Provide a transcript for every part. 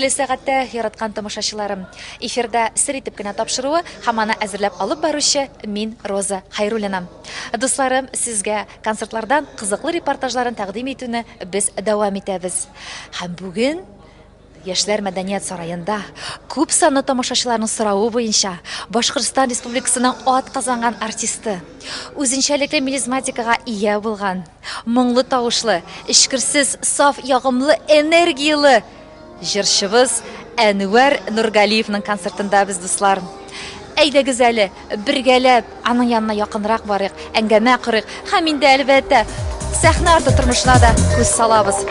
Хәерле сәгатьтә, яраткан тамашачыларым! Эфирда Сер итеп кенә тапшыруы һәм аны әзерләп алып баручы мин, Роза Хәйруллина. Дусларым, сезгә концертлардан кызыклы репортажларын тәкъдим итүне без дәвам итәбез. Һәм бүген Яшьләр мәдәният сараенда күп санлы тамашачыларның соравы буенча Башкортстан Республикасының атказанган артисты, үзенчәлекле мелизматикага ия булган, моңлы тавышлы, эчкерсез, саф, ягымлы, энергияле җырчыбыз Әнвәр Нургалиевның концертында без, дуслар. Әйдәгез әле, бергәләп аның янына якынрак барыйк, әңгәмә корыйк һәм инде, әлбәттә, сәхнә арты тормышына да күз салабыз.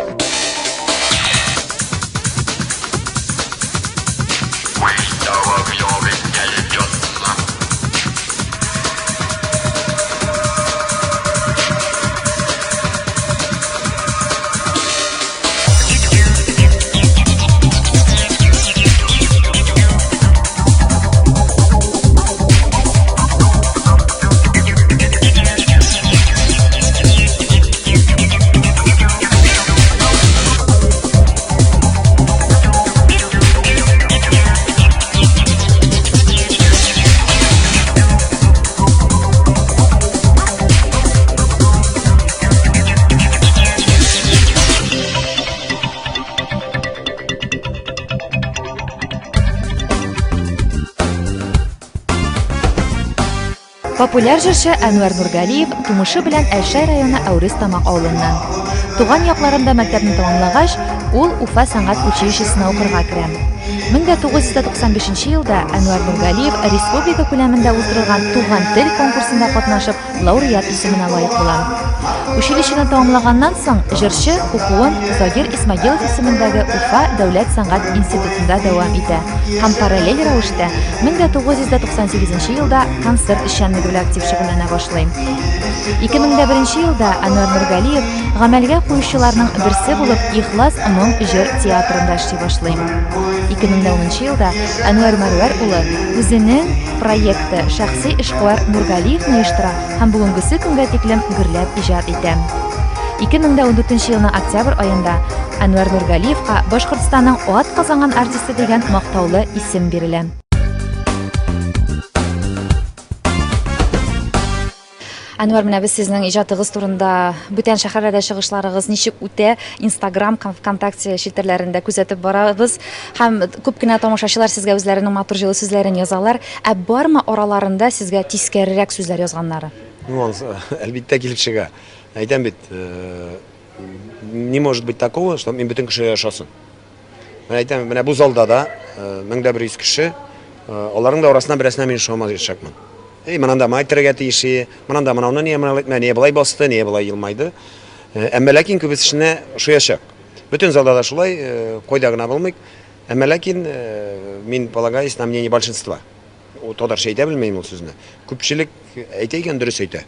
Популяр җырчы Әнвәр Нургалиев тумышы белән Әлшәй районы Әүрез Тамак авылыннан. Туган якларында мәктәпне тәмамлагач, ул Уфа сәнгать училищесына укырга керә. 1995 елда Әнвәр Нургалиев республика күләмендә уздырылган Туган тел конкурсында катнашып, лауреат исеменә лаек була. Училищены тәмамлаганнан соң, җырчы укуын Загир Исмагилов исемендәге Уфа дәүләт сәнгать институтында дәвам итә һәм параллель рәвештә 1998 елда концерт эшчәнлеге белән актив шөгыльләнә башлый. 2001 елда Әнвәр Нургалиев гамәлгә куючыларның берсе булып Ихлас моң җыр театрында эшли башлый. 2010 елда Әнвәр Мәрвәр улы үзенең Проекты шәхси эшкуар Нургалиевны оештыра һәм бүгенгесе көнгә тиклем гөрләп иҗат итә. 2014 елның октябрь аенда Әнвәр Нургалиевка Башкортстанның атказанган артисты дигән мактаулы исем бирелә. Әнвәр, менә без сезнең иҗатыгыз турында, бүтән шәһәрләрдә чыгышларыгыз ничек үтә, Инстаграм, ВКонтакте челтәрләрендә күзәтеп барабыз. Һәм күп кенә тамашачылар сезгә үзләренең матур җылы сүзләрен язалар. Ә бармы араларында сезгә тискәрерәк сүзләр язганнары? Ну, анысы, әлбиттә, килеп чыга. Әйтәм бит, э, не может быть такого, что мин бөтен кешегә ошасын. Менә әйтәм, менә бу залда да 1100 кеше, аларның да арасыннан берәрсенә мин ошамаячакмын. Эй, монанда май әйтергә тиеш, монанда монауны нигә монау әйтмә, нигә болай басты, нигә болай елмайды. Әмма ләкин күбесенә ошаячак. Бөтен залда да шулай, кайда гына булмыйк. Әмма ләкин мин полагаюсь на мнение большинства. Татарча әйтә белмим ул сүзне. Күпчелек әйтә икән, дөрес әйтә.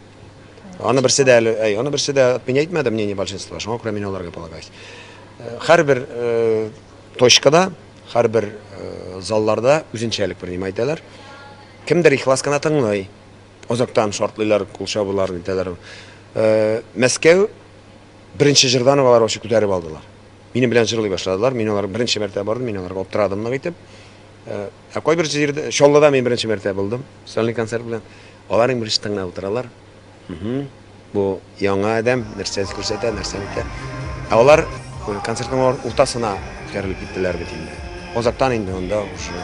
Аны берсе дә әле, әй, аны берсе дә отменять итмәде мнение большинства, шуңа күрә мин аларга полагаюсь. Һәрбер точкада, һәрбер залларда үзенчәлек бер нимә әйтәләр. Кемдер ихлас кына тыңлый. Озактан шартлыйлар, кул чабулар итәләр. Мәскәү беренче җырдан ук алар вообще күтәреп алдылар. Минем белән җырлый башладылар. Мин алар беренче мәртәбә бардым, мин аларга аптырадым нык итеп. Ә кайбер җирдә, Чаллыда мин беренче мәртәбә булдым, сольный концерт белән. Алар иң беренче тыңлап утыралар. Бу яңа адәм нәрсә күрсәтә, нәрсә нитә. Ә алар концертның уртасына күтәрелеп киттеләр бит инде. Азактан инде анда уже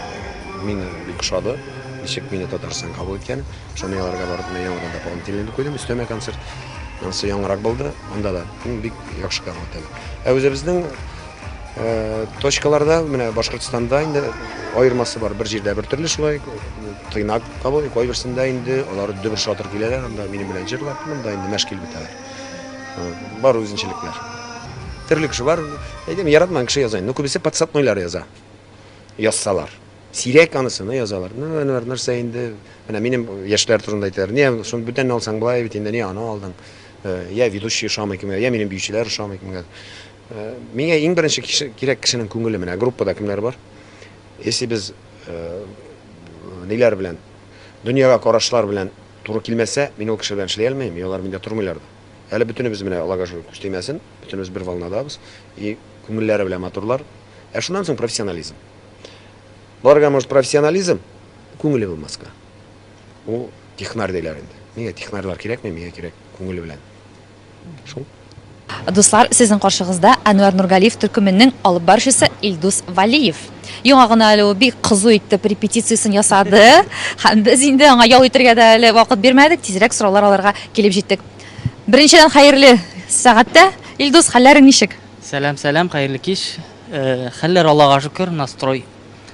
мин бик ошады. Ничек мине Татарстан кабул иткән. Шуны аларга барып менә яңадан дополнительный куйдым, өстәмә концерт. Анысы яңарак булды. Анда да бик яхшы кабул итәләр. Ә үзебезнең Точкаларда, менә Башкортстанда инде аермасы бар. Бер җирдә бер төрле шулай тыйнак кабул, кайберсендә инде алар дөбер шатыр киләләр, анда минем белән җырлап, монда инде мәш килеп бетәләр. Бар үзенчәлекләр. Төрле кеше бар. Әйтәм, яратмаган кеше яза. Ну, күбесе подсаднойлар яза. Язсалар. Сирәк анысыны язалар. Ну, Әнвәр, нәрсә инде? Менә минем яшьләр турында әйтәләр. Не, шуны бүтәнне алсаң болай бит инде, не аны алдың. Я ведущий ошамый кемгә, я минем биючеләр ошамый кемгә. Миңа иң беренче кирәк кешенең күңеле менә группада кемнәр бар. Если без ниләр белән дөньяга карашлар белән туры килмәсә, мин ул кеше белән эшли алмыйм, и алар миндә тормыйлар да. Әле бөтенебез менә Аллага шөкер, күз тимәсен, бөтенебез бер волнадабыз. И күңелләре белән матурлар. Ә шуннан соң профессионализм. Барырга может профессионализм, күңеле булмаска. Ул технарь диләр инде. Миңа технарьлар кирәкми, миңа кирәк күңеле белән. Шул. Дуслар, сезнең каршыгызда Әнвәр Нургалиев төркеменең алып баручысы Илдус Валиев. Яңа гына әле ул бик кызу итеп репетициясен ясады. Һәм без инде аңа ял итәргә дә әле вакыт бирмәдек, тизрәк сораулар алырга килеп җиттек. Беренчедән, хәерле сәгатьтә. Илдус, хәлләрең ничек? Сәлам, сәлам, хәерле кич. Хәлләр Аллага шөкер, настрой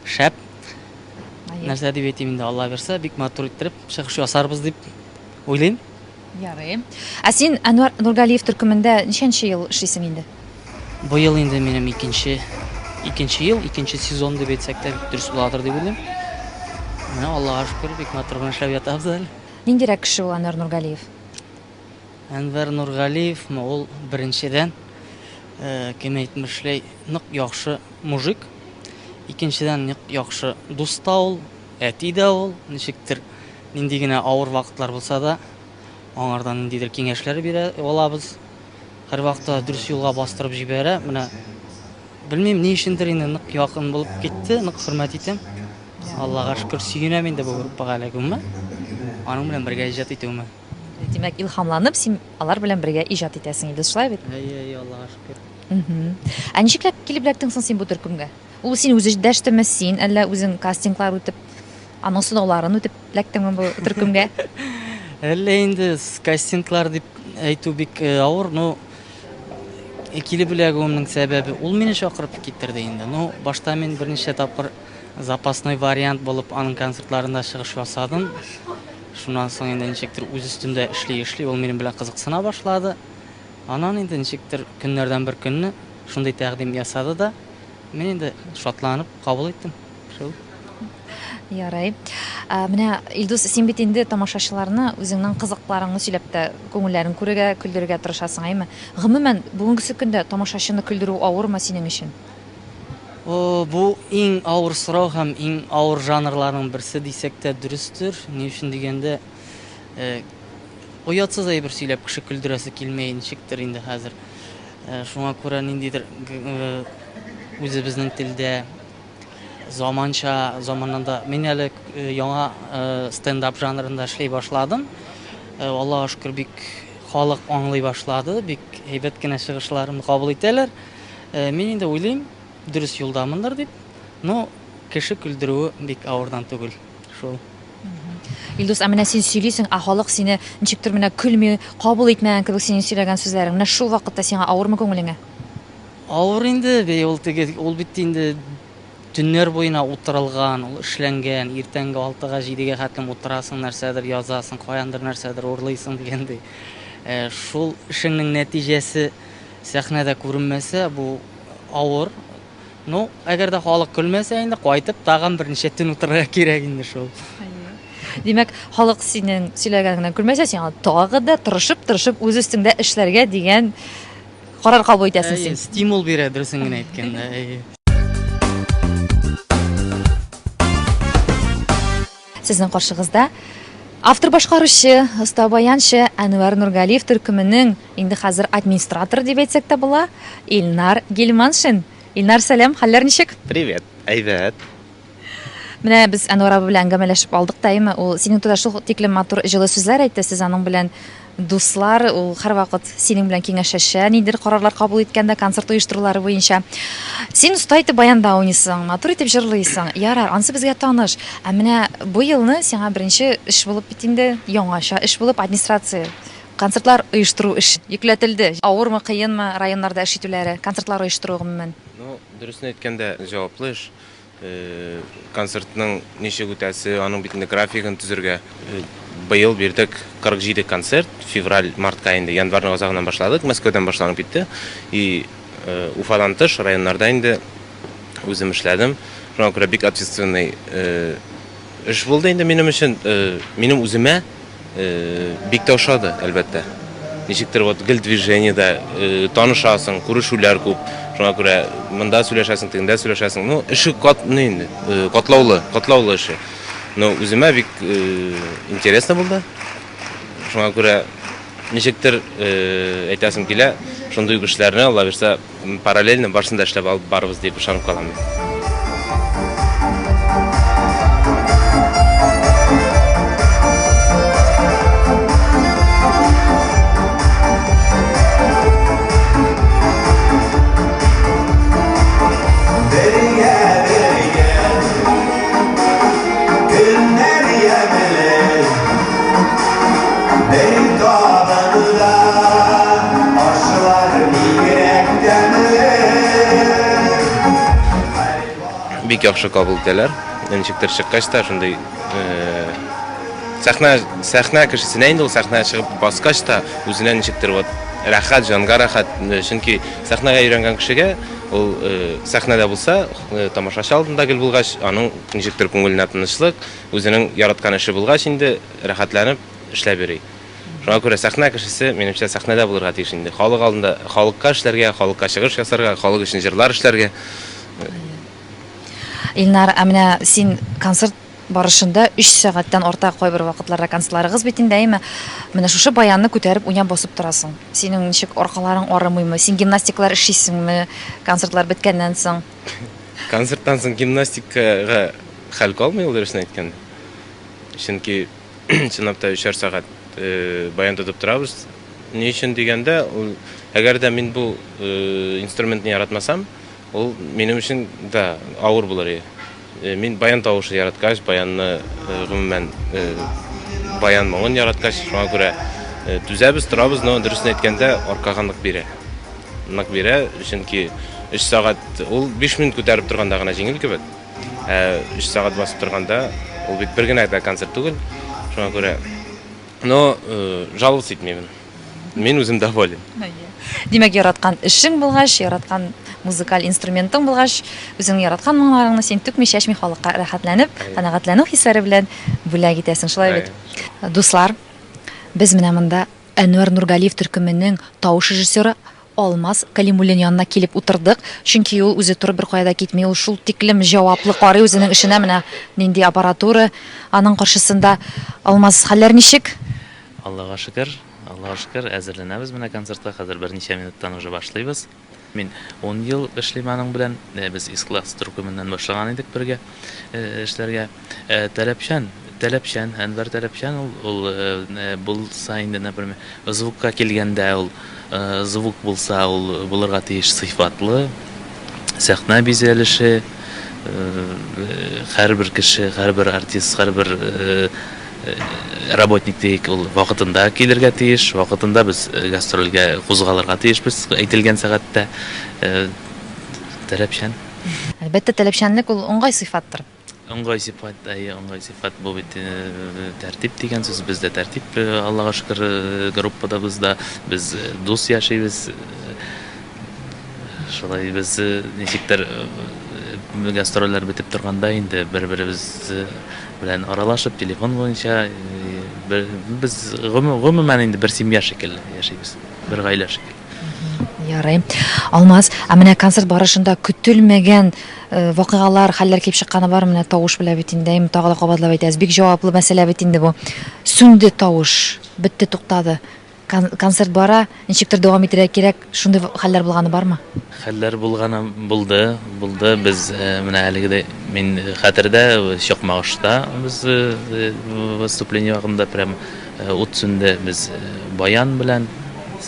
шәп. Нәрсә дип әйтим инде, Алла бирсә, бик матур иттереп чыгыш ясарбыз дип уйлыйм. Ярый. Ә син Әнвәр Нургалиев төркемендә ничәнче ел эшлисең инде? Быел инде минем икенче икенче ел, икенче сезон дип әйтсәк тә бик дөрес буладыр дип уйлыйм. Менә Аллага шөкер, бик матур гына эшләп ятабыз әле. Ниндирәк кеше ул Әнвәр Нургалиев? Әнвәр Нургалиевме ул беренчедән, кем әйтмешли, нык яхшы мужик. Икенчедән, нык яхшы дус та ул, әти дә ул, ничектер Нинди генә авыр вакытлар булса да, аңардан ниндидер киңәшләр бирә алабыз. Һәрвакытта дөрес юлга бастырып җибәрә. Менә белмим, ни өчендер инде нык якын булып китте, нык хөрмәт итәм. Аллага шөкер, сөенәм инде бу группага эләгүемә, аның белән бергә иҗат итүемә. Димәк, илһамланып, син алар белән бергә иҗат итәсең инде, шулай бит? Әйе, әйе, Аллага шөкер. Ә ничекләп килеп эләктең соң син бу төркемгә? Ул сине үзе дәштеме, син әллә үзең кастинглар үтеп, аның сынауларын үтеп эләктеңме бу төркемгә? Әллә инде кастинглар дип әйтү бик э, авыр, но э, килеп эләгүемнең сәбәбе ул мине чакырып китерде инде. Ну, башта мин берничә тапкыр запасной вариант булып аның концертларында чыгыш ясадым. Шуннан соң инде ничектер үз өстемдә эшли-эшли ул минем белән кызыксына башлады. Аннан инде ничектер көннәрдән бер көнне шундый тәкъдим ясады да, Мин инде шатланып кабул иттем. Шул. Ярай. Ә, менә, Илдус, син бит инде тамашачыларны үзеңнең кызыкларыңны сөйләп тә күңелләрен күрергә, көлдерергә тырышасың, әйме? Гомумән, бүгенгесе көндә тамашачыны көлдерү авырмы синең өчен? О, бу иң авыр сорау һәм иң авыр жанрларның берсе дисәк тә дөрестер. Ни өчен дигәндә, э, оятсыз әйбер сөйләп кеше көлдерәсе килмәй ничектер инде хәзер. Шуңа күрә ниндидер үзебезнең телдә заманча, заманнан да мин әле яңа стендап жанрында эшли башладым. Аллага шөкер, бик халык аңлый башлады, бик әйбәт кенә чыгышларымны кабул итәләр. Мин инде уйлыйм, дөрес юлдамындыр дип. Но кеше көлдерүе бик авырдан түгел шул. Илдус, ә менә син сөйлисең, ә халык сине ничектер менә көлми, кабул итмәгән кебек синең сөйләгән сүзләрең. Менә шул вакытта сиңа авырмы күңелеңә? Авыр инде, бей, ул теге, ул бит инде төннәр буена утырылган, ул эшләнгән, иртәнге алтыга, җидегә хәтлем утырасың, нәрсәдер язасың, каяндыр нәрсәдер урлыйсың дигәндәй. Э, шул эшеңнең нәтиҗәсе сәхнәдә күренмәсә, бу авыр. Ну, әгәр дә халык көлмәсә инде, кайтып тагын берничә төн утырырга кирәк инде шул. Димәк, халык синең сөйләгәнеңнән көлмәсә, сиңа тагы да тырышып-тырышып үз өстеңдә эшләргә дигән карар кабул итәсең син. Стимул бирә, дөресен генә әйткәндә. Әйе. Сезнең каршыгызда автор-башкаручы, оста баянчы Әнвәр Нургалиев төркеменең инде хәзер администраторы дип әйтсәк тә була, Илнар Гильманшин. Илнар, сәлам, хәлләр ничек? Привет, әйбәт. Менә без Әнвәр абый белән әңгәмәләшеп алдык та, әйме, ул синең турында шул тиклем матур җылы сүзләр әйтте, сез аның белән дуслар, ул һәрвакыт синең белән киңәшләшә, ниндидер карарлар кабул иткәндә, концерт оештырулары буенча. Син оста итеп баянда уйныйсың, матур итеп җырлыйсың. Ярар, анысы безгә таныш. Ә менә бу елны сиңа беренче эш булып бит инде, яңача эш булып, администрация, концертлар оештыру эш йөкләтелде. Авырмы, кыенмы районнарда эш итүләре, концертлар оештыру гомумән? Ну, дөресен әйткәндә, җаваплы эш. Концертның ничек үтәсе, аның бит инде графигын төзергә. Быел бирдек 47 концерт, февраль, мартка инде, январьның азагыннан башладык, Мәскәүдән башланып китте. И Уфадан тыш районнарда инде үзем эшләдем. Шуңа күрә бик ответственный эш булды инде минем өчен. Минем үземә Бик тә ошады, әлбәттә. Ничектер вот гел движениедә танышасың, күрешүләр күп. Шуңа күрә монда сөйләшәсең, тегендә сөйләшәсең. Ну, эше кат, ни инде, катлаулы, катлаулы эше. Но үземә бик интересно булды. Шуңа күрә ничектер әйтәсем килә, Шундый ук эшләрне, Алла бирса, параллельно барысын да эшләп алып барырбыз дип ышанып калам мин. Бик яхшы кабул итәләр. Ничектер чыккач та шундый э, сәхнә сәхнә кешесенә инде ул сәхнәгә чыгып баскач та үзенә ничектер вот рәхәт, җанга рәхәт. Э, чөнки сәхнәгә өйрәнгән кешегә ул э, сәхнәдә булса, тамашачы алдында гел булгач, аның ничектер күңеленә тынычлык, үзенең яраткан эше булгач инде рәхәтләнеп эшләп йөри. Шуңа күрә сәхнә кешесе, минемчә, сәхнәдә булырга тиеш инде. Халык алдында, халыкка эшләргә, халыкка чыгыш ясарга, халык өчен җырлар эшләргә. Илнар, ә менә син концерт барышында 3 сәгатьтән арта кайбер вакытларда концертларыгыз бит инде, әйме? Менә шушы баянны күтәреп уйнап басып торасың. Синең ничек аркаларың арымыймы? Син гимнастикалар эшлисеңме концертлар беткәннән соң? Концерттан соң гимнастикага хәл калмый ул, дөресен әйткәндә. Чөнки чынлап та өчәр сәгать э, баян тотып торабыз. Ни өчен дигәндә, ул әгәр дә мин бу э, инструментны яратмасам, ул минем өчен да авыр булыр иде. Э, мин баян тавышы яраткач, баянны гомумән баян моңын яраткач, шуңа күрә түзәбез, торабыз, но дөресен әйткәндә, аркага нык бирә. Нык бирә, чөнки 3 сәгать ул 5 минут күтәреп торганда гына җиңел кебек. Ә 3 сәгать басып торганда, ул бит бер генә дә концерт түгел. Шуңа күрә, но жаловаться итмимен. Мин үзем доволен. Димәк, яраткан эшең булгач, яраткан музыкаль инструментың булгач, үзеңнең яраткан моңнарыңны син түкми-чәчми халыкка рәхәтләнеп, канәгатьләнү хисләре белән бүләк итәсең, шулай бит? Дуслар, без менә монда Әнвәр Нургалиев төркеменең тавыш режиссеры Алмаз Калимуллин янына килеп утырдык. Чөнки ул үзе торып беркая да китми. Ул шул тиклем җаваплы карый үзенең эшенә. Менә нинди аппаратура аның каршысында. Алмаз, хәлләр ничек? Аллага шөкер, Аллага шөкер, әзерләнәбез менә концертка, хәзер берничә минуттан уже башлыйбыз. Мин ун ел эшлим аның белән, без Исклас төркеменнән башлаган идек бергә эшләргә. Таләпчән, таләпчән, Әнвәр таләпчән ул, ул булса инде, например, звукка килгәндә ул звук булса, ул булырга тиеш сыйфатлы, сәхнә бизәлеше, һәрбер кеше, һәрбер артист, һәрбер Работник диик, ул вакытында килергә тиеш, вакытында без гастрольгә кузгалырга тиешбез, әйтелгән сәгатьтә. Таләпчән. Әлбәттә, таләпчәнлек ул уңгай сыйфаттыр. Уңгай сыйфат, әйе, уңгай сыйфат. Бу бит тәртип дигән сүз. Бездә тәртип, Аллага шөкер, группада бездә. Без дус яшибез. Шулай без ничектер гастрольләр бетеп торганда инде бер-беребез белән аралашып, телефон буенча без гомумән инде бер семья шикелле яшибез, бер гаилә шикелле. Ярый. Алмаз, ә менә концерт барышында көтелмәгән вакыйгалар, хәлләр килеп чыкканы бар, менә тавыш белән бит инде, тагы да кабатлап әйтәбез, бик җаваплы мәсьәлә бит инде бу. Сүнде тавыш, бетте, туктады. Концерт бара, ничектер дәвам итәргә кирәк, шундый хәлләр булганы бармы? Хәлләр булганы булды, булды. Без э, менә әлегедә мин хәтердә Чакмагышта без э, э, выступление вакытында прям ут сүнде. Без баян белән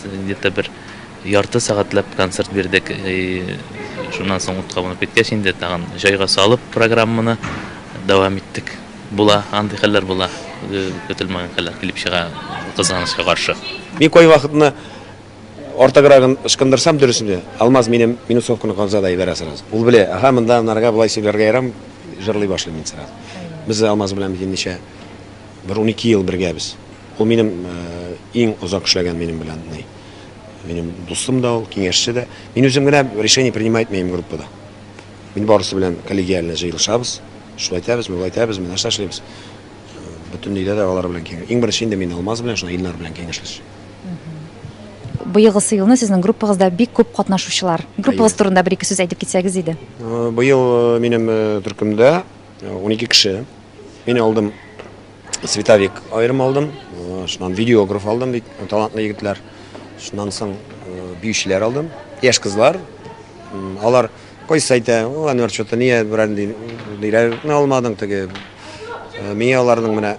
где-то бер ярты сәгатьләп концерт бирдек. Шуннан соң ут кабынып киткәч инде тагын җайга салып программаны дәвам иттек. Була, андый хәлләр була. Көтелмәгән хәлләр килеп чыга, кызганычка каршы. Мин кайвакытны артыграгын ычкындырсам, дөресен Алмаз минем минусовканы кабыза да ибәрә сразу. Ул белә, аһа, монда анарга болай сөйләргә ярамый, җырлый башлыйм мин сразу. Без Алмаз белән бит инде ничә, бер 12 ел бергәбез. Ул минем иң озак эшләгән минем белән, ни. Минем дустым да ул, киңәшче дә. Мин үзем генә решение принимать итмәем группада. Мин барысы белән коллегиально җыелышабыз. Шулай итәбез, болай итәбез, менә нәрсә эшлибез. Бөтен өйдә дә алар белән киңәш. Иң беренче инде мин Алмаз белән, шуннан Илнар белән киңәшләшәм. Быелгысы елны сезнең группагызда бик күп катнашучылар. Группагыз турында бер-ике сүз әйтеп китсәгез иде. Быел минем төркемдә 12 кеше. Мин алдым световик аерым алдым, шуннан видеограф алдым, бик талантлы егетләр. Шуннан соң биючеләр алдым. Яшь кызлар. Алар кайсы әйтә, о, Әнвәр, что-то нигә берәр ниләрне алмадың теге. Миңа аларның менә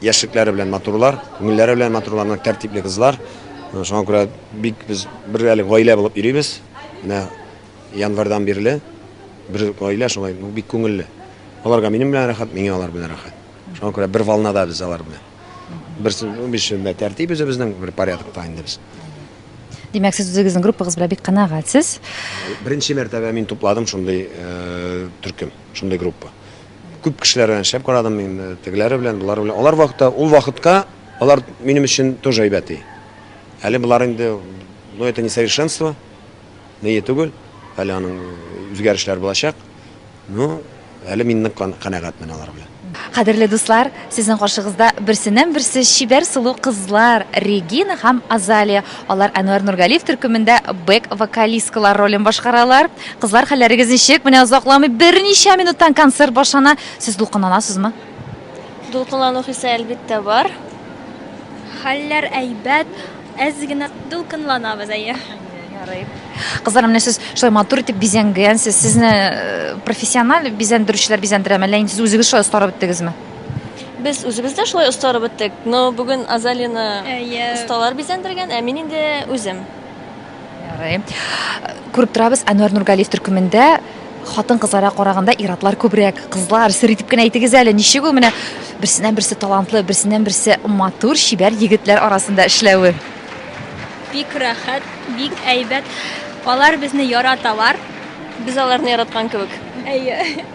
яшьлекләре белән матурлар, күңелләре белән матурлар, менә тәртипле кызлар. Шуңа күрә бик без бер әле гаилә булып йөрибез. Менә январьдан бирле бер гаилә шулай, ну, бик күңелле. Аларга минем белән рәхәт, миңа алар белән рәхәт. Шуңа күрә бер волнада без алар белән. Бер биш тәртип үзебезнең, бер порядокта инде без. Димәк, сез үзегезнең группагыз белән бик канәгатьсез. Беренче мәртәбә мин тупладым шундый төркем, шундый группа. Күп кешеләр белән эшләп карадым мин, тегеләре белән, болары белән. Алар вакытта, ул вакытка алар минем өчен тоже әйбәт. Әле болар инде, ну это не совершенство, не түгел, әле аның үзгәрешләр булачак. Ну, әле мин нык канәгатьмен алар белән. Кадерле дуслар, сезнең каршыгызда берсеннән-берсе чибәр сылу кызлар Регина һәм Азалия. Алар Әнвәр Нургалиев төркемендә бэк-вокалисткалар ролен башкаралар. Кызлар, хәлләрегез ничек? Менә озакламый берничә минуттан концерт башлана. Сез дулкынланасызмы? Дулкынлану хисе, әлбиттә, бар. Хәлләр әйбәт, әз генә дулкынланабыз, әйе. Ярый. Кызлар, менә сез шулай матур итеп бизәнгәнсез. Сезне э, профессиональ бизәндерүчеләр бизәндерәме, әллә инде сез үзегез шулай остарып беттегезме? Без үзебез дә шулай остарып беттек. Но бүген Азалияны Әйе. осталар бизәндергән, ә мин инде үзем. Ярый. Күреп торабыз, Әнвәр Нургалиев төркемендә хатын-кызларга караганда ир-атлар күбрәк. Кызлар, сер итеп кенә әйтегез әле, ничек ул менә берсеннән-берсе талантлы, берсеннән-берсе матур, чибәр егетләр арасында эшләве? Бик рәхәт, бик әйбәт. Алар безне яраталар. Без аларны яраткан кебек. Әйе.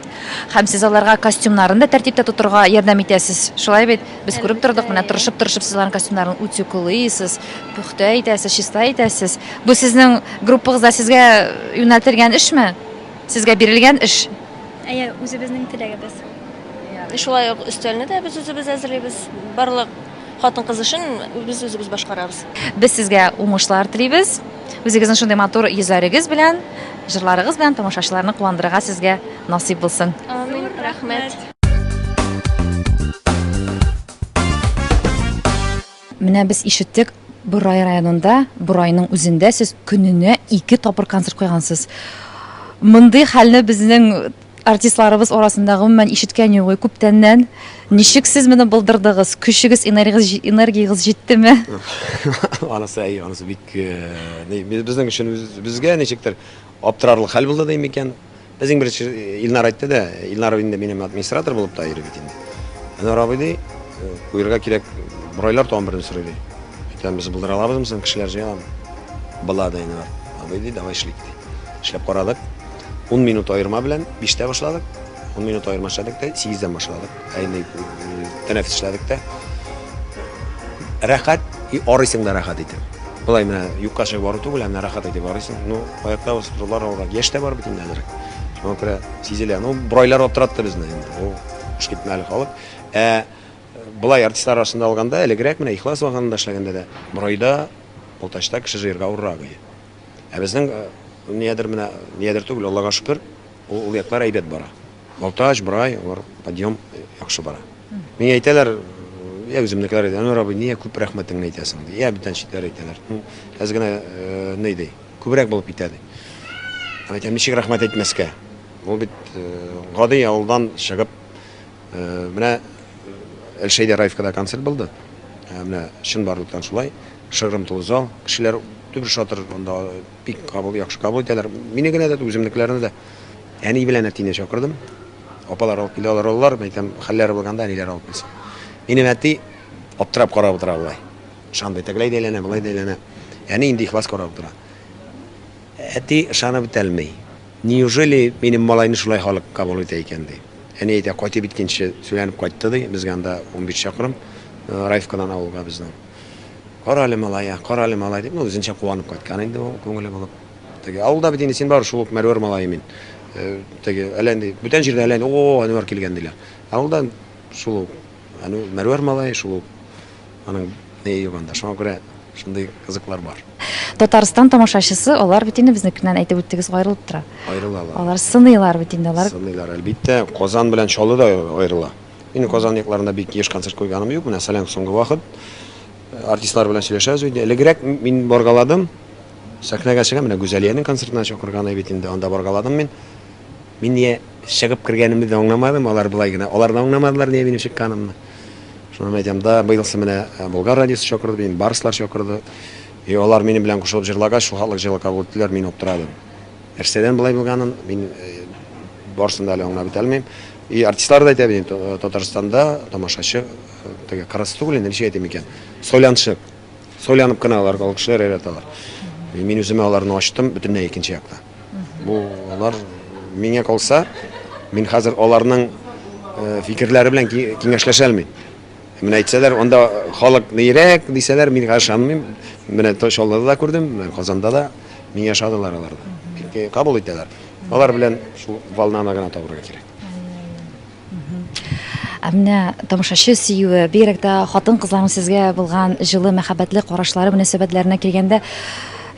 Һәм сез аларга костюмнарын да тәртиптә тотырга ярдәм итәсез. Шулай бит? Без күреп тордык, менә тырышып-тырышып сез аларның костюмнарын утюглыйсыз, пөхтә итәсез, чиста итәсез. Бу сезнең группагызда сезгә юнәлтелгән эшме? Сезгә бирелгән эш? Әйе, үзебезнең теләгебез. Шулай ук өстәлне дә без үзебез әзерлибез. Барлык хатын-кыз эшен без үзебез башкарабыз. Без сезгә уңышлар телибез. Үзегезнең шундый матур йөзләрегез белән, җырларыгыз белән тамашачыларны куандырырга сезгә насыйп булсын. Амин, рәхмәт. Менә без ишеттек, Борай районында, Борайның үзендә сез көненә ике тапкыр концерт куйгансыз. Мондый хәлне безнең артистларыбыз арасында гомумән ишеткән юк күптәннән. Ничек сез моны булдырдыгыз? Көчегез, энергиягез, энергиягез җиттеме? Анысы әйе, анысы бик безнең өчен безгә ничектер аптырарлык хәл булды дим икән. Без иң беренче Илнар әйтте дә, Илнар инде минем администратор булып та йөри бит инде. Әнвәр абый ди, куерга кирәк, Борайлар тагын берне сорый ди. Әйтәм, без булдыра алабызмы соң, кешеләр җыя аламы? Була ди Әнвәр абый ди, давай эшлик ди. Эшләп карадык. 10 минут аерма белән 5тә башладык. 10 минут аерма эшләдек тә, 8дән башладык. Ә инде тәнәфес эшләдек тә. Рәхәт, и арыйсың да рәхәт итеп. Болай менә юкка чыгып ару түгел, ә менә рәхәт итеп арыйсың. Ну, аякта басып торулар авыррак. Яшь тә бар бит инде әзрәк. Шуңа күрә сизелә. Ну, Борайлар аптыратты безне инде. Ул эш китмәле халык. Ә болай артистлар арасында алганда, элегрәк менә Ихлас вагонында эшләгәндә дә Борайда, Балтачта кеше җыярга авыррак иде. Ә безнең ниядер менә, ниядер түгел, Аллага шөкер, ул яклар әйбәт бара. Балтач, Борай, алар подъем яхшы бара. Миңа әйтәләр, я үземнекеләр әйтә, Әнвәр абый, нигә күп рәхмәтеңне әйтәсең, ди. Я бүтән читләр әйтәләр. Ну, әз генә ни ди, күбрәк булып китә ди. Мин әйтәм, ничек рәхмәт әйтмәскә? Ул бит гади авылдан чыгып, менә Әлшәйдә Раевкада концерт булды. Менә чынбарлыктан шулай, шыгрым тулы зал, кешеләр түбер шатыр анда бик кабул, яхшы кабул итәләр. Мине генә дә, үземнекеләрне дә. Әни белән әтине чакырдым. Апалар алып килде, алар алалар, мин әйтәм, хәлләре булганда әниләр алып килсен. Минем әти аптырап карап утыра болай. Ышанмый, тегеләй дә әйләнә, болай да әйләнә. Әни инде ихлас карап утыра. Әти ышанып бетәлми. Неужели минем малайны шулай халык кабул итә икән, ди. Әни әйтә, кайтып беткәнче сөйләнеп кайтты, ди. Безгә анда 15 чакрым, Раевкадан авылга безнең. Кара әле, малай, кара әле, малай, дип, ну, үзенчә куанып кайткан инде ул, күңеле булып. Теге авылда бит инде син бар шул ук Мәрвәр малае мин. Теге әллә инде бүтән җирдә әллә инде о, Әнвәр килгән диләр. Авылда шул ук Әнвәр Мәрвәр малае шул ук. Аның ни юк анда. Шуңа күрә шундый кызыклар бар. Татарстан тамашачысы, алар бит инде безнекеннән әйтеп үттегез, аерылып тора. Аерылалар. Алар сыныйлар бит инде, алар. Сыныйлар, әлбиттә. Казан белән Чаллы да аерыла. Мин Казан якларында бик еш концерт куйганым юк. Менә Салянг соңгы вакыт артистлар белән сөйләшәбез инде. Элегрәк мин баргаладым. Сәхнәгә чыгам, менә Гүзәлиянең концертына чакырган бит инде, анда баргаладым мин. Мин нигә чыгып кергәнемне дә аңламадым, алар болай гына, алар да аңламадылар нигә минем чыкканымны. Шуннан әйтәм, да, быелсы менә э, Болгар радиосы чакырды, мине Барслар чакырды. И алар минем белән кушылып җырлагач, шул хатлык җылы кабул иттеләр, мин аптырадым. Нәрсәдән болай булганын мин э, барысын да әле аңлап бетә алмыйм. И артистлар да әйтә бит, э, Татарстанда тамашачы теге кырыс түгел инде, ничек әйтим икән, сойланчык. Сойланып кына алар алкышлар яраталар. Мин үземә аларны ачтым бөтенләй икенче якта. Бу алар миңа калса, мин хәзер аларның э, фикерләре белән киңәшләшә алмыйм. Менә әйтсәләр, анда халык нирәк дисәләр, мин ышанмыйм. Менә Чаллыда да күрдем, менә Казанда да миңа ошадылар алар да. Бик кабул итәләр. Алар белән шул волнаны гына табырга кирәк. Ә менә тамашачы сөюе, бигрәк тә хатын-кызларның сезгә булган җылы, мәхәббәтле карашлары, мөнәсәбәтләренә килгәндә,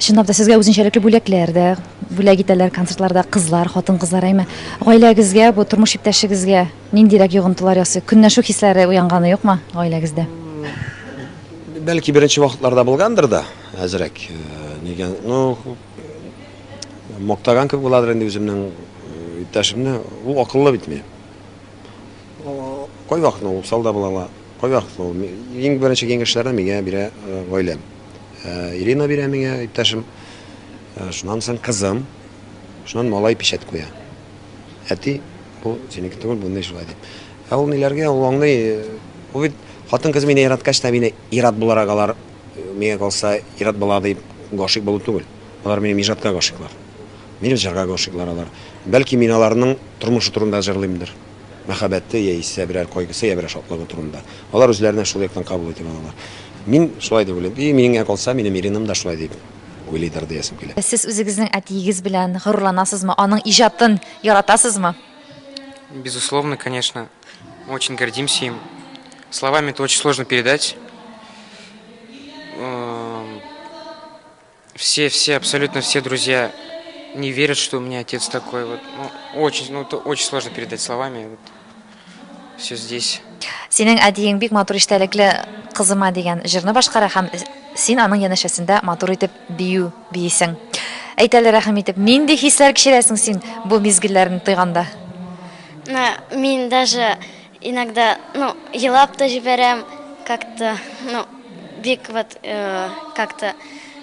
чынлап та сезгә үзенчәлекле бүләкләр дә бүләк итәләр концертларда кызлар, хатын-кызлар, әйме? Гаиләгезгә, бу тормыш иптәшегезгә ниндирәк йогынтылар ясый? Көнләшү хисләре уянганы юкмы гаиләгездә? Бәлки беренче вакытларда булгандыр да, әзрәк. Нигә, ну, мактаган кебек буладыр инде үземнең иптәшемне. Ул акыллы бит минем. Кайвакытны ул усал да була ала, кайвакытны ул иң беренче киңәшләрне миңа бирә гаиләм. Ирина бирә миңа иптәшем. Шуннан соң кызым, шуннан малай печать куя. Әти, бу синеке түгел, бу шулай дип. Ә ул ниләргә, ул аңлый. Ул бит хатын-кыз мине яраткач та мине ир-ат буларак алар миңа калса ир-ат була дип гашыйк булу түгел. Алар минем иҗатка гашыйклар. Минем җырга гашыйклар алар. Бәлки мин аларның тормышы турында җырлыймдыр. Мәхәббәте яисә берәр кайгысы, я берәр шатлыгы турында. Алар үзләренә шул яктан кабул итеп алалар. Мин шулай дип уйлыйм. И миңа калса, минем Иринам да шулай дип уйлыйдыр диясем килә. Сез үзегезнең әтиегез белән горурланасызмы? Аның иҗатын яратасызмы? Безусловно, конечно. Мы очень гордимся им. Словами это очень сложно передать. Все, все, абсолютно все друзья не верят, что у меня отец такой. Вот. Ну, очень, ну, это очень сложно передать словами. Вот. Все здесь. Синең әтиең бик матур истәлекле Кызыма дигән җырны башкара һәм син аның янәшәсендә матур итеп бию биисең. Әйт әле, рәхим итеп, нинди хисләр кичерәсең син бу мизгелләрне тойганда? Мин даже иногда, ну, елап та җибәрәм, как-то, ну, бик вот, э, как-то,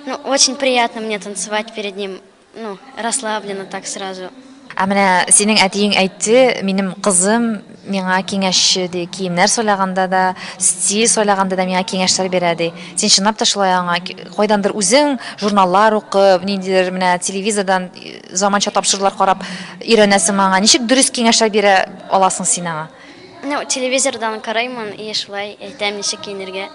ну, очень приятно мне танцевать перед ним, ну, расслабленно так сразу. Ә менә синең әтиең әйтте, минем кызым миңа киңәшче ди, киемнәр сайлаганда да, стиль сайлаганда да миңа киңәшләр бирә ди. Син чынлап та шулай аңа кайдандыр үзең журналлар укып, ниндидер менә телевизордан заманча тапшырулар карап өйрәнәсеңме аңа? Ничек дөрес киңәшләр бирә аласың син аңа? Ну, телевизордан карыймын и шулай әйтәм, ничек киенергә.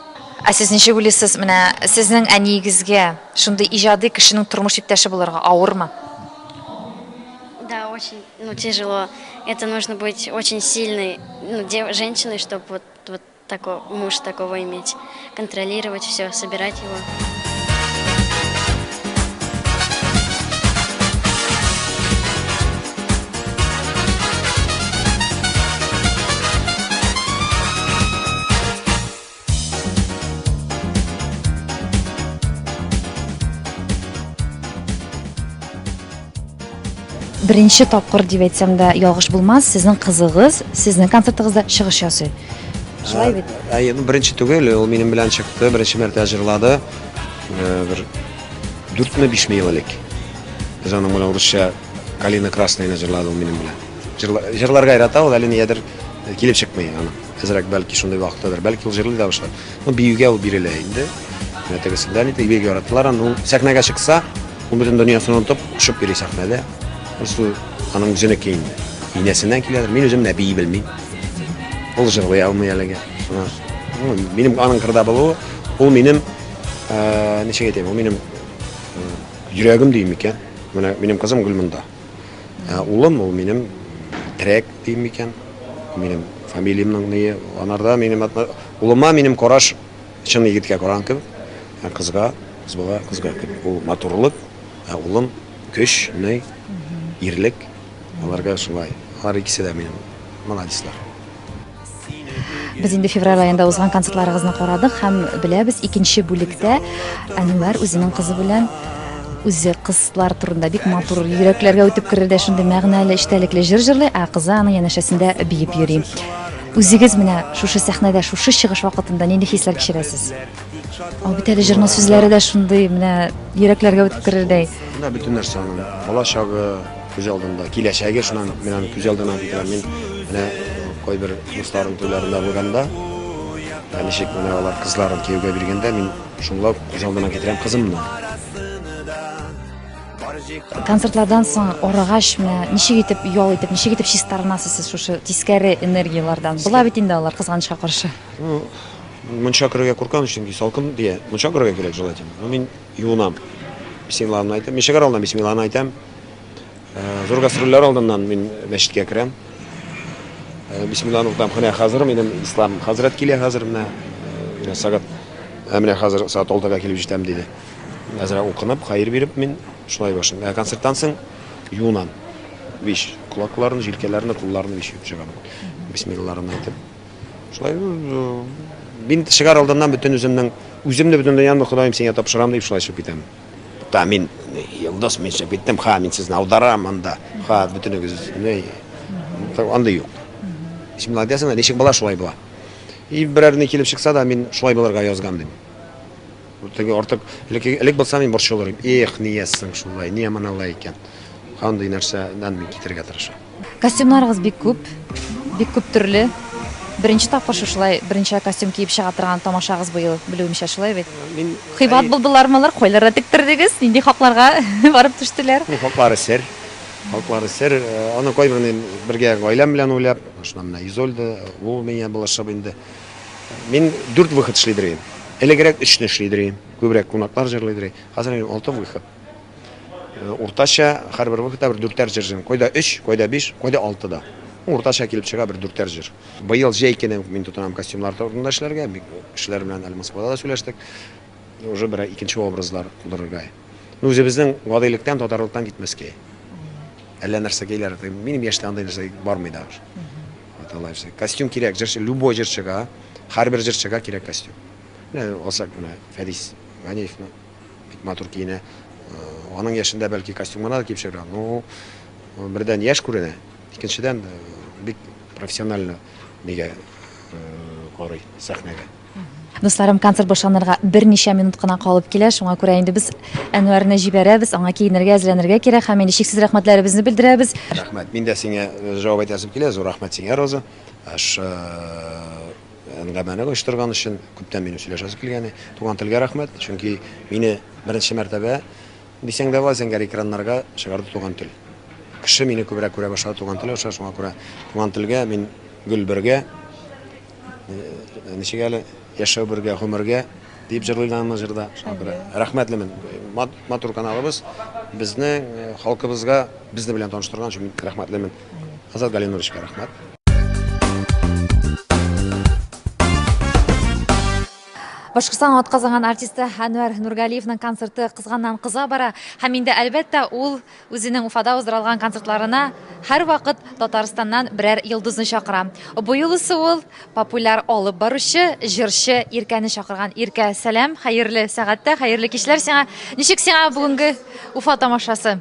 Ә сез ничек уйлыйсыз, менә сезнең әниегезгә шундый иҗади кешенең тормыш иптәше булырга авырмы? Да, очень, ну, тяжело. Это нужно быть очень сильной, ну, женщиной, чтобы вот, вот такой, муж такого иметь. Контролировать все, собирать его. Беренче тапкыр дип әйтсәм дә ялгыш булмас, сезнең кызыгыз сезнең концертыгызда чыгыш ясый. Шулай бит? Әйе, ну беренче түгел, ул минем белән чыкты, беренче мәртәбә җырлады. Бер дүртме, бишме ел элек. Без аның белән урысча Калина Красная җырлады ул минем белән. Җырларга ярата ул, әле нигәдер килеп чыкмый аның. Әзрәк бәлки шундый вакыттадыр. Бәлки ул җырлый да башлар. Ну, биюгә ул бирелә инде. Менә тегесендә инде бик яраталар аны. Ул сәхнәгә чыкса, ул бөтен дөньясын онытып, очып йөри сәхнәдә. Просто аның үзенеке инде. Инәсеннән киләдер. Мин үзем дә бии белмим. Ул җырлый алмый әлегә. Шуңа, ну, минем аның кырда булуы, ул минем, ничек әйтәм, ул минем йөрәгем дим микән. Менә минем кызым гел монда. Ә улым ул минем терәк дим микән. Минем фамилиямның ние, анарда минем улыма минем караш чын егеткә караган кебек, ә кызга, кыз бала кызга кебек. Ул матурлык, ә улым көч, ни, ирлек. Аларга шулай. Алар икесе дә минем молодецлар. Без инде февраль аенда узган концертларыгызны карадык һәм беләбез, икенче бүлектә Әнвәр үзенең кызы белән Үзе кызлар турында бик матур, йөрәкләргә үтеп керердәй шундый мәгънәле, эчтәлекле җыр җырлый, ә кызы аның янәшәсендә биеп йөри. Үзегез менә шушы сәхнәдә, шушы чыгыш вакытында нинди хисләр кичерәсез? Ул бит әле җырның сүзләре дә шундый, менә йөрәкләргә үтеп керердәй. Менә бөтен нәрсә аның бала чагы күз алдында, киләчәге шуннан мин аны күз алдына китерәм. Мин менә кайбер дусларым туйларында булганда, ничек менә алар кызларын кияүгә биргәндә, мин шунда күз алдына китерәм кызымны. Концертлардан соң арыгач, менә ничек итеп ял итеп, ничек итеп чистарынасыз сез шушы тискәре энергияләрдән? Була бит инде алар кызганычка каршы. Ну, мунча керергә куркам, чөнки салкын дия. Мунча керергә кирәк желательно. Но мин юынам. Бисмилланы әйтәм. Мин чыгар алдыннан бисмилланы әйтәм. Э, зур гастрольләр алдыннан мин мәчеткә керәм. Э, бисмилланы укытам. Менә хәзер минем ислам хәзрәт килә хәзер менә. Э, менә сәгать менә хәзер сәгать 6-га килеп җитәм диде. Әзрәк укынып, хәер биреп мин шулай башлыйм. Ә концерттан соң юынам. Биш колакларын, җилкәләрне, кулларны биш юып чыгам. Бисмилларын әйтеп. Шулай мин чыгар алдыннан бөтен үземнең үземне бөтен дөньямны Ходаем сиңа тапшырам дип шулай чыгып китәм. Та мин йолдыз мин чыгып киттем, ха, мин сезне аударам анда. Ха, бөтенегез не андый юк. Бисмилла әйтәсең, ничек була, шулай була. И берәр ни килеп чыкса да, мин шулай булырга язган дим. Теге артык элек, элек булса мин борчылыр идем. Эх, нигә соң шулай, нигә моны алай икән? Андый нәрсәдән мин китергә тырышам. Костюмнарыгыз бик күп, бик күп төрле. Беренче тапкыр шушылай берничә костюм киеп чыга торган тамашагыз быел, белүемчә, шулай бит? Мин Кыйбат булдылармы алар? Кайларда тектердегез? Нинди хакларга барып төштеләр? Ну, хаклары сер. Хаклары сер. Аны кайберне бергә гаиләм белән уйлап, шуннан менә Изольда, ул миңа булышып инде. Мин дүрт выход эшли идем. Элегрәк өчне эшли идем. Күбрәк кунаклар җырлый идем. Хәзер минем алты выход. Уртача һәрбер выходта бер дүртәр җыр җырлыйм. Кайда өч, кайда биш, кайда алты да. Уртача килеп чыга бер дүртәр җыр. Быел җәй көне мин тотынам костюмнар турында эшләргә. Бик кешеләр белән әле Москвада да сөйләштек. Уже бер икенче образлар тудырырга. Ну, үзебезнең гадилектән, татарлыктан китмәскә. Әллә нәрсәкәйләр, минем яшьтә андый нәрсә бармый да уже. Вот алай все. Костюм кирәк, җырчы, любой җырчыга, һәрбер җырчыга кирәк костюм. Менә алсак, менә Фәдис Ганиевны бик матур киенә. Аның яшендә бәлки костюм гына да киеп чыгар. Ну, бердән яшь күренә, икенчедән бик профессионально нигә карый сәхнәгә. Дусларым, концерт башланырга берничә минут кына калып килә, шуңа күрә инде без Әнвәрне җибәрәбез, аңа киенергә, әзерләнергә кирәк һәм инде чиксез рәхмәтләребезне белдерәбез. Рәхмәт. Мин дә сиңа җавап әйтәсем килә. Зур рәхмәт сиңа, Роза. Аш әңгәмәне оештырган өчен күптән минем сөйләшәсе килгәне. Туган телгә рәхмәт, чөнки мине беренче мәртәбә дисәң дә була, зәңгәр экраннарга чыгарды туган тел. Кеше мине күбрәк күрә башлады туган тел аша, шуңа күрә туган телгә мин гел бергә, ничек әле, яшәү бергә, гомергә дип җырлыйлар аны җырда. Шуңа күрә рәхмәтлемен. Матур каналыбыз безнең халкыбызга безне белән таныштырган өчен мин рәхмәтлемен. Азат Галиновичка рәхмәт. Башкортстан атказанган артисты Әнвәр Нургалиевның концерты кызганнан кыза бара. Һәм инде әлбәттә ул үзенең Уфада уздырылган концертларына һәрвакыт Татарстаннан берәр йолдызны чакыра. Бу юлысы ул популяр алып баручы, җырчы Иркәне чакырган. Иркә, сәлам, хәерле сәгатьтә, хәерле кичләр сиңа. Ничек сиңа бүгенге Уфа тамашасы?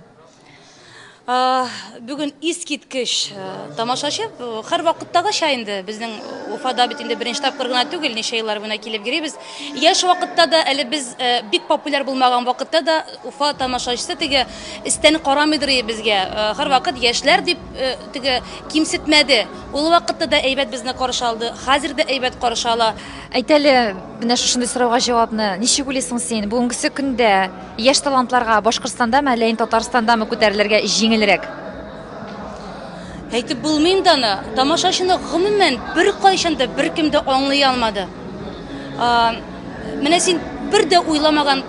Бүген искиткеч тамашачы, һәрвакыттагыча инде безнең Уфада бит инде беренче тапкыр гына түгел, ничә еллар буена килеп йөрибез. Яшь вакытта да, әле без бик популяр булмаган вакытта да Уфа тамашачысы теге өстән карамыйдыр иде безгә. Һәрвакыт яшьләр дип теге кимсетмәде. Ул вакытта да әйбәт безне каршы алды, хәзер дә әйбәт каршы ала. Әйт әле, менә шушындый сорауга җавапны, ничек уйлыйсың син, бүгенгесе көндә Яшь талантларга Башкортстандамы, әллә инде Татарстандамы күтәрелергә җиңелрәк? Әйтеп булмый инде аны. Тамашачыны гомумән беркайчан да беркем дә аңлый алмады. Менә син бер дә уйламаган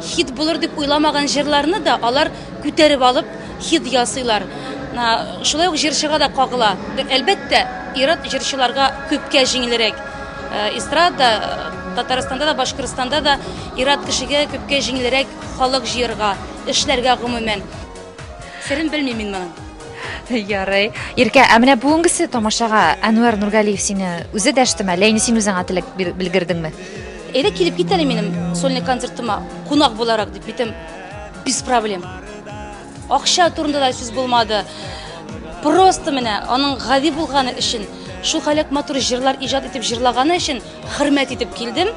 хит булыр дип уйламаган җырларны да алар күтәреп алып хит ясыйлар. Шулай ук җырчыга да кагыла. Әлбәттә, ир-ат җырчыларга күпкә җиңелрәк. Эстрада Татарстанда да, Башкортстанда да ир-ат кешегә күпкә җиңелрәк халык җыярга, эшләргә гомумән. Серен белмим мин моның. Ярый. Иркә, ә менә бүгенгесе тамашага Әнвәр Нургалиев сине үзе дәштеме, әллә инде син үзең аңа теләк белгердеңме? Әйдә килеп кит әле минем сольный концертыма, кунак буларак дип битем. Без проблем. Акча турында да сүз булмады. Просто менә аның гади булганы өчен, шул хәләк матур җырлар иҗат итеп җырлаганы өчен хөрмәт итеп килдем.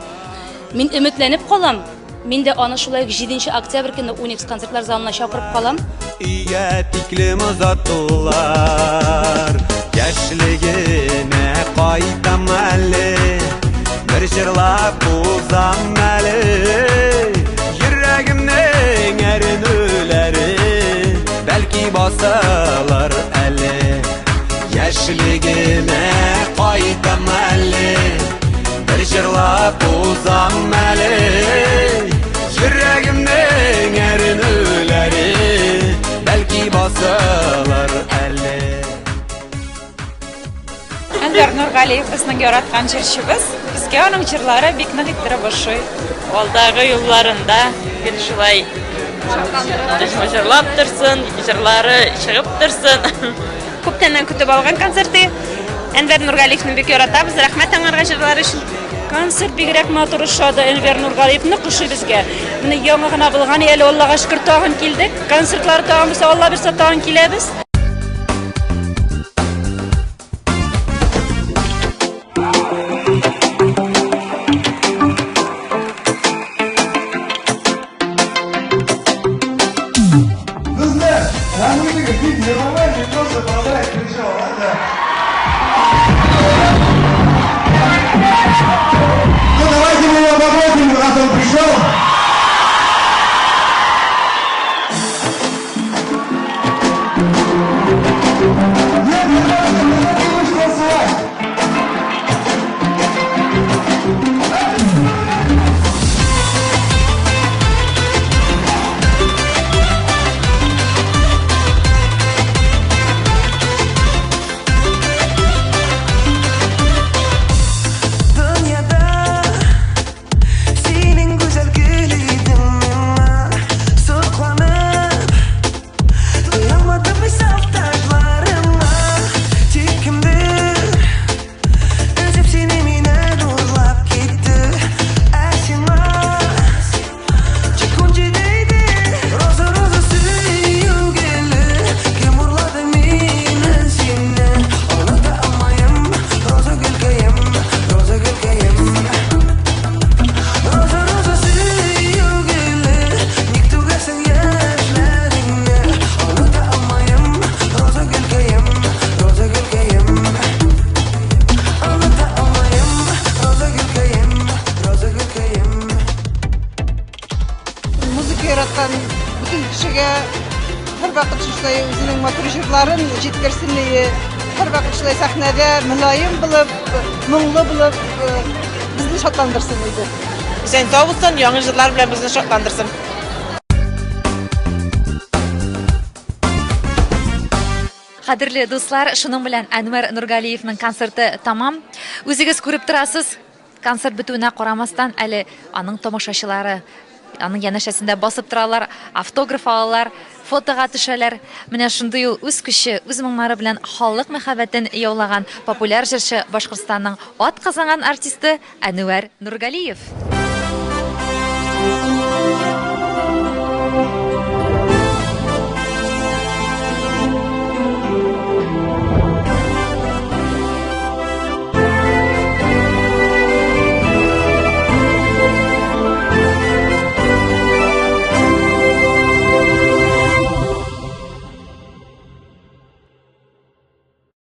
Мин өметләнеп калам. Мин дә аны шулай ук 7 октябрь көнне Уникс концертлар залына чакырып калам. Өйгә тиклем озатулар Яшьлегемә кайтам әле Бер җырлап узам әле Йөрәгемнең әрнүләре Бәлки басылыр әле Яшьлегемә кайтам әле Бер җырлап узам әле Йөрәгемнең әрнүләре Бәлки басылыр әле Әнвәр Нургалиев безнең яраткан җырчыбыз. Безгә аның җырлары бик нык иттереп ошый. Алдагы юлларында гел шулай җырлап торсын, җырлары чыгып торсын. Күптәннән көтеп алган концерты. Әнвәр Нургалиевны бик яратабыз. Рәхмәт аңарга җырлары өчен. Концерт бигрәк матур ошады. Әнвәр Нургалиев нык ошый безгә. Менә яңа гына булган, әле Аллага шөкер тагын килдек. Концертлары тагын булса, Алла бирсә тагын киләбез. Ну давайте мы его попросим, раз он пришел. Нет, не надо, не надо танцевать. Дөньяда синең гүзәл гөл идең миңа сокланып туялмадым мин сафташларыма тик кемдер өзеп сине миннән урлап китте ә сиңа тик 17 иде роза роза сөю гөле кем урлады миннән сине оныта алмыйм роза гөлкәем роза гөлкәем Роза, роза, сөю гөле, ник түгәсең яшьләреңне? Оныта алмыйм, роза гөлкәем, роза гөлкәем. Оныта алмыйм, роза гөлкәем, роза гөлкәем. Музыка яраткан бөтен кешегә һәрвакыт шушылай үзенең матур җырларын җиткерсен иде. Һәрвакыт шулай сәхнәдә мөлаем булып, моңлы булып безне шатландырсын иде. Исән сау булсын, яңа җырлар белән безне шатландырсын. Кадерле дуслар, шуның белән Әнвәр Нургалиевның концерты тамам. Үзегез күреп торасыз, концерт бетүенә карамастан, әле аның тамашачылары аның янәшәсендә басып торалар, автограф алалар, фотога төшәләр. Менә шундый ул үз көче, үз моңнары белән халык мәхәббәтен яулаган популяр җырчы Башкортстанның атказанган артисты Әнвәр Нургалиев.